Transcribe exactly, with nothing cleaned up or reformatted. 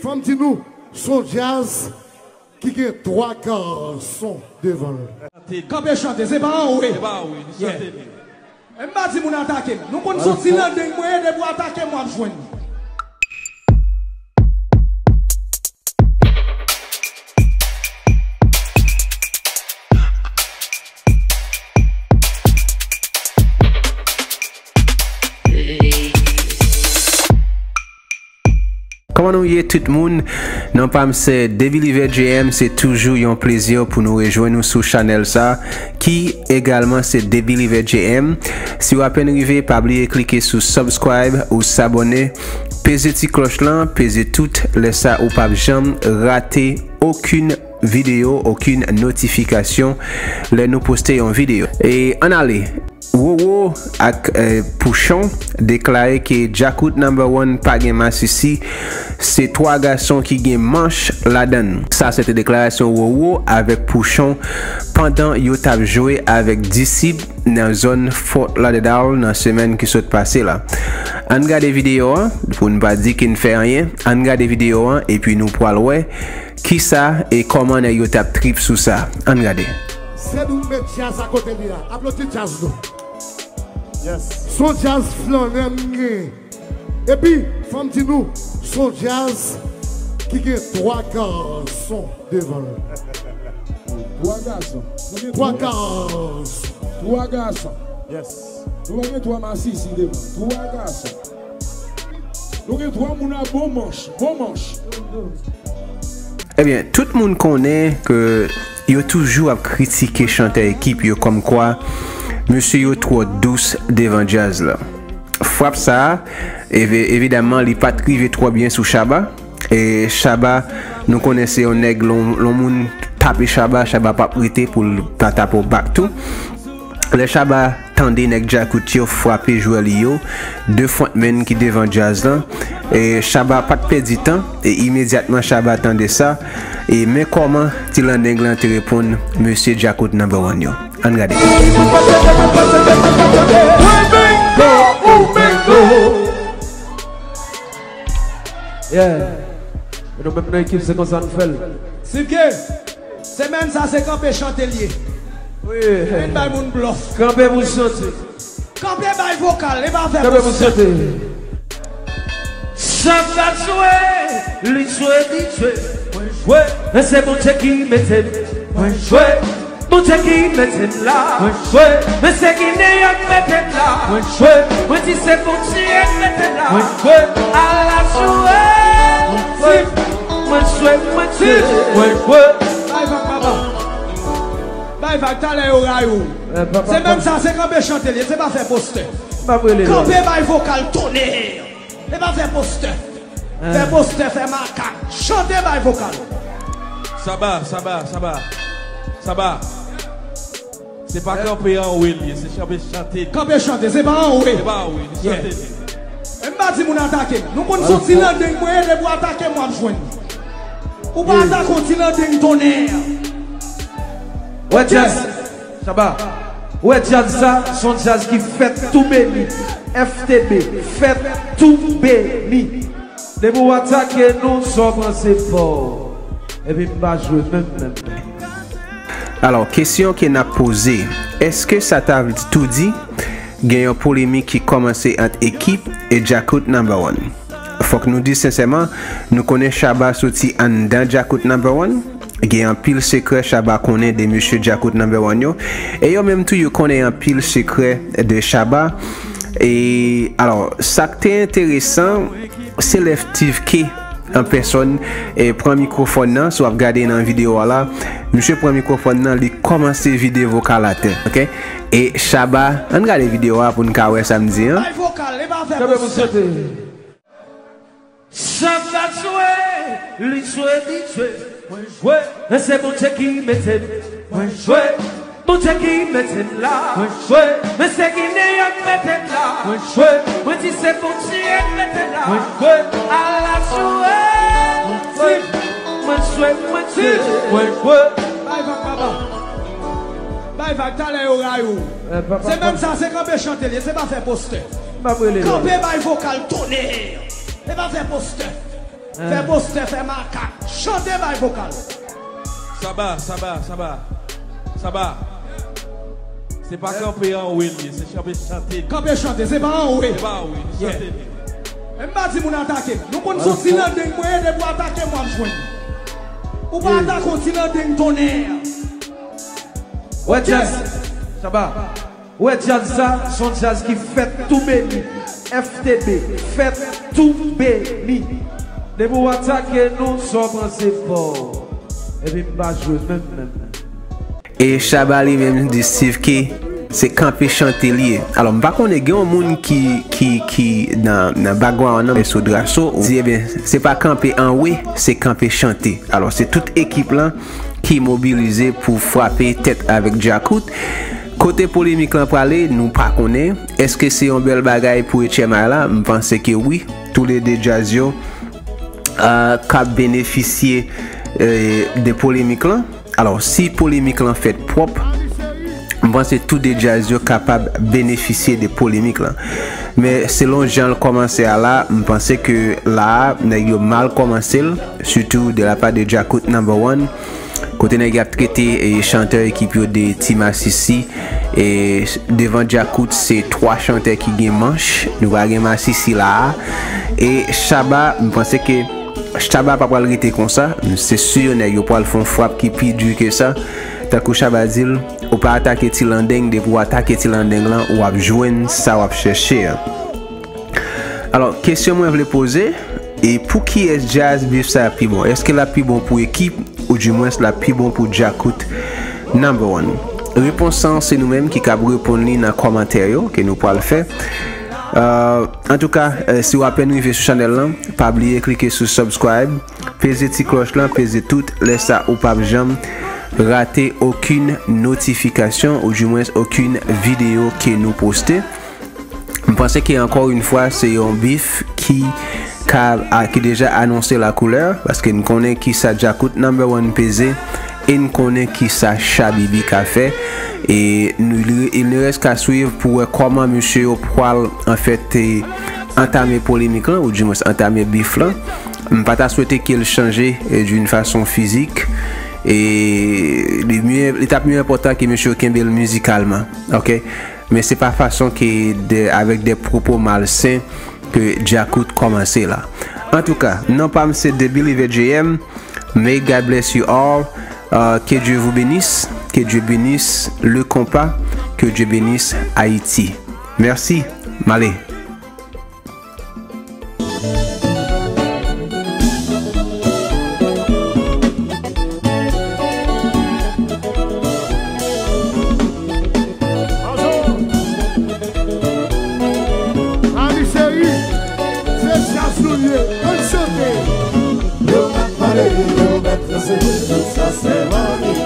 Fò m di nou, se yon djaz ki gen twa gason devan l. Kanpe chante, se pa anwo. Se pa anwo, li chante li. E m pa di moun atake m. Nou konn se yon ti landeng mwen ye, depi w atake m, w ap jwenn. Kòman nou ye tout moun? Non pa m se Debeliever J M, se toujou yon plezi pou nou rejwenn nou sou chanèl sa, ki egalman se Debeliever J M. Si w apèn rive, pa bliye klike sou subscribe ou sabòne, peze ti klòch lan, peze tout, lè sa ou p ap janm rate okenn videyo, okenn notifikasyon lè nou poste yon videyo. E ann ale. Roro ak, eh, Pouchon deklare ke Djakout Number One pa gen masisi, se twa gason ki gen manch ladan l. Sa se te deklarasyon Roro avèk Pouchon pandan yo t ap jwe avèk Disip nan zòn Fort Lauderdale nan semèn ki sot pase la. Ann gade videyo an, pou n pa di ke n fè anyen. Ann gade videyo an, epi nou pral wè kisa e kòman nèg yo t ap trip sou sa. Ann gade. Se nou k met djaz a kote li a. Aplodi djaz nou. Yes. Se yon djaz flannè m genyen. Epi, fò m di nou, se yon djaz ki gen twa gason devan l. Twa gason. Nou gen twa gason. Twa gason. Yes. Nou pa gen twa masisi devan. Twa gason. Nou gen twa moun a bon manch, bon manch. Ebyen, tout moun konnen ke yo toujou ap kritike chantè ekip yo kòmkwa mesye yo twò dous devan djaz la. Frap sa a, evi-, evidaman, li pa t rive twò byen sou Shabba. E Shabba, nou konnen se yon nèg, lè yon, lè yon moun tape Shabba, Shabba p ap rete pou l ta tape w back tou. Lè Shabba tande nèg Djakout yo frape jwè li yo, de frontman ki devan djaz lan, e Shabba pa t pèdi tan, e imedyatman Shabba tande sa, e men kòman ti landeng lan te reponn mesye Djakout Number One yo. Ann gade. Yeah. E nou menm nan ekip, se konsa n fè l. Sipke, semèn sa se kanpe chante l ye. Wi. Vin bay moun blòf. Kanpe pou chante. Kanpe bay vokal, e pa fè kanpe pou chante. Sa m ta jwe, li jwe, li jwe. Mwen jwe, men se Bondye ki mete m. Mwen jwe. Bondye ki mete m la. Mwen jwe. Men se Gineyan k mete m la. Mwen jwe. Mwen di se Bondye k mete m la. Mwen jwe. Ala jwe. Mwen jwe. Mwen jwe. Mwen jwe. Mwen jwe. Bay vag, papa. Bay vag, talè yo ray ou. Eh, papa, se menm sa, se kanpe chante l ye, se pa fè postè. Kanpe bay vokal, tonè. E pa fè postè. Fè postè, fè makak. Chante bay vokal. Shabba, Shabba, Shabba. Shabba. Se pa kanpe anwe l ye, se kanpe chante. Kanpe chante, se pa anwe. Se pa anwe, li chante li. E m pa di moun atake m. Nou konn se yon ti landeng mwen ye, depi w atake m, w ap jwenn. Ou pa atake yon ti landeng tonè. Wè djaz. Shabba. Ou wè djaz sa, se yon djaz ki fèt tou beni. F T B, fèt tou beni. Depi w atake nou, sa w pran se pa w. Epi m pa jwe menm, menm, menm. Alò, kesyon ke n ap poze, èske sa ta vle tou di gen yon polemik ki kòmanse ant ekip e Djakout Number One? Fòk nou di sensèman, nou konnen Shabba soti anndan Djakout Number One. Gen anpil sekrè Shabba konnen de mesye Djakout Number One yo. E yo menm tou, yo konnen anpil sekrè de Shabba. E, alò, sa k te enteresan, se lè Steve K an pèsòn, e, pran mikwofòn nan, si w ap gade nan videyo a la, misye pran mikwofòn nan, li kòmanse vide vokal atè, oke? E Shabba, ann gade videyo a pou n ka wè sa m di an. Bay vokal, e pa fè pou chante. Sa m ta jwe, li jwe, li jwe. Mwen jwe, men se Bondye ki mete m. Mwen jwe, Bondye ki mete m la. Mwen jwe, men se Gineyan k mete m la. Mwen jwe, mwen di se Bondye k mete m la. Mwen jwe, ala jwe. Mwen jwe, mwen jwe, mwen jwe. Bay vag, papa. Bay vag, talè yo ray ou. Eh, papa, se menm sa, se kanpe chante l ye, se pa fè postè. Kanpe bay vokal, tonè. E pa fè postè. Fè postè, fè makak. Chante bay vokal. Saba, saba, saba. Saba. Se pa kanpe anwe l ye, se kanpe chante li. Kanpe chante, se pa anwe. Se pa anwe, se chante li. Men m pa di moun atake m. Nou konn se yon ti landeng mwen ye, depi w atake m w ap jwenn. Ou pa atake yon ti landeng tonnè. Wè djaz. Saba. Ou wè djaz sa, se yon djaz ki fèt tou beni. F T B, fèt tou beni. Depi w atake nou, sa w panse pa w. Epi m pa jwe menm, menm, menm. E Shabba li menm di Steve K, se kanpe chante li ye. Alò, m pa konnen, gen yon moun ki, ki, ki nan, nan background nan, sou Drasso, di, ebyen, se pa kanpe anwe, se kanpe chante. Alò, se tout ekip lan ki mobilize pou frape tèt avèk Djakout. Kote polemik lan prale, nou pa konnen. Èske se yon bèl bagay pou H M I la? M panse ke wi. Toulede djaz yo, euh, k ap benefisye, euh, de polemik lan. Alò, si polemik lan fèt pwòp, m panse tou de djaz yo kapab benefisye de polemik lan. Men selon jan l kòmanse a la, m panse ke la a, nèg yo mal kòmanse l, sitou de la pa de Djakout Number One. Kote nèg y ap trete, e, chantè ekip yo de ti masisi. E devan Djakout, se twa chantè ki gen manch. Nou pa gen masisi la a. E Shabba, m panse ke Shabba pa pral rete konsa. Se si nèg yo pral fè yon frap ki pi di ke sa. Tankou Shabba di l, ou pa atake ti landeng, depi w atake ti landeng lan, w ap jwenn sa w ap chèche an. Alò, kesyon mwen vle poze, e pou kiyès djaz bif sa pi bon? Èske l ap pi bon pou ekip, oudimwens l ap pi bon pou Djakout Number One? Repons lan, se nou menm ki kab reponn li nan kòmantè yo ke nou pral fè. Euh, antouka, euh, si w apèn rive sou chanèl lan, pa bliye klike sou subscribe, peze ti klòch lan, peze tout, lè sa ou p ap janm rate okenn notifikasyon, oudimwens okenn videyo ke nou poste. M panse ke ankò yon fwa, se yon bif ki ka, a, ki deja anonse la koulè, paske n konnen kisa Djakout Number One peze, e n konnen kisa Shabibi ka fè. E nou, il, il ne reste qu'à suivre pou wè kòman mesye yo pral, anfèt, e, antame polemik lan, oudimwens antame bif lan. M pa ta swete ke l chanje, e, d'une façon physique. E li mye, li t ap mye enpòtan ke mesye yo kenbe l mizikalman. Oke? Men se pa fason ke de, avèk de pwopo malsen ke Djakout kòmanse la. Antouka, non pa m se The Believer J M. May God bless you all. Euh, que Dieu vous bénisse. Que Dieu bénisse le compas. Que Dieu bénisse Haïti. Mèsi. M ale. Ann cheri, se djaz nou ye, ann chante. Yo mèt pale, yo mèt danse, tout sa se mani.